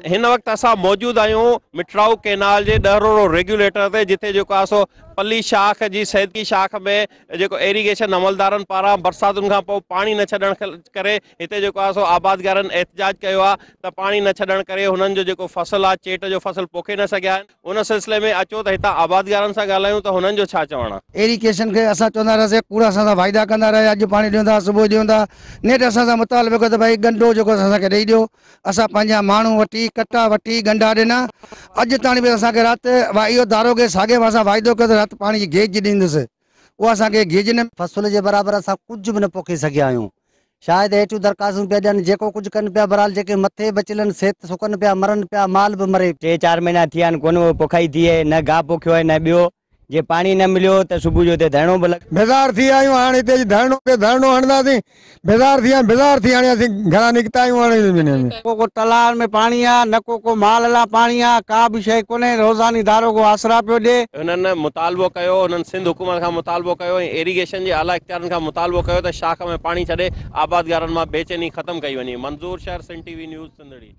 هن وقت اسان موجود آهيون مٺڙائو ڪينال جي ڏهرورو ريگيوليٽر تي جتي جيڪو آهي سو پلي شاخ جي سيدڪي شاخ ۾ جيڪو ايريگيشن عملدارن پاران برساتن کان پوء پاڻي نه ڇڏڻ ڪري هتي جيڪو آهي سو آبادگارن احتجاج ڪيو آهي ته پاڻي نه ڇڏڻ ڪري هنن جو جيڪو فصل آهي چيٽ جو فصل پوکي نه سگهيا آهن ان سلسلي ۾ اچو ته هتان آبادگارن سان ڳالهايون ته هنن جو ڇا چوڻ آهي. ايريگيشن کي اسان چوندا رهياسين ڪوڙ اسان سان واعدا ڪندا رهيا اڄ پاڻي ڏيون ٿا صبح ڏيون ٿا نيٺ اسان سان مطالبو ڪيو ته ڀائي ڳنڍو جيڪو اسان کي ڏئي ڏيو اسان پنهنجا ماڻهو وٺي، ڪٽا وٺي، ڳنڍا ڏنا. اڄ تاڻي به اسان کي رات اهو داروغي ساڳي اسان واعدو ڪيو ته رات پاڻي جي گيج ڏيندس. اهو اسان کي گيج نه. فصل جي برابر اسان ڪجهه به نه پوکي سگهيا آهيون. شايد هيٺيون درخواستون پيا ڏين، جيڪو ڪجهه ڪن پيا بهرحال جيڪي مٿي بچيل آهن سي ته سڪن پيا، مرن پيا، مال به مري. ٽي چار مهينا ٿي ويا آهن ڪونه پوکائي ٿي آهي، نه گاهه پوکيو آهي نه ٻيو. جي پاڻي نه مليو ته صبح جو هتي ڌرڻو به لڳ. بيزار ٿي آيا آهيون هاڻي هتي اچي ڌرڻو تي ڌرڻو هڻنداسين بيزار ٿي آيا بيزار ٿي هاڻي اسين گهران نڪتا آهيون هاڻي ٻنين ۾. ڪو ڪو تلائن ۾ پاڻي آ نه ڪو ڪو مال لا پاڻي آ ڪا به شيء ڪونهي روزاني داروغو آسرا پيو ڏي. هنن مطالبو ڪيو هنن سنڌ حڪومت کان مطالبو ڪيو ۽ ايريگيشن جي اعليٰ اختيارين کان مطالبو ڪيو ته شاخ ۾ پاڻي ڇڏي آبادگارن مان بيچيني ختم ڪئي وڃي. Manzoor Shar, Sindh T V news, Sindhri.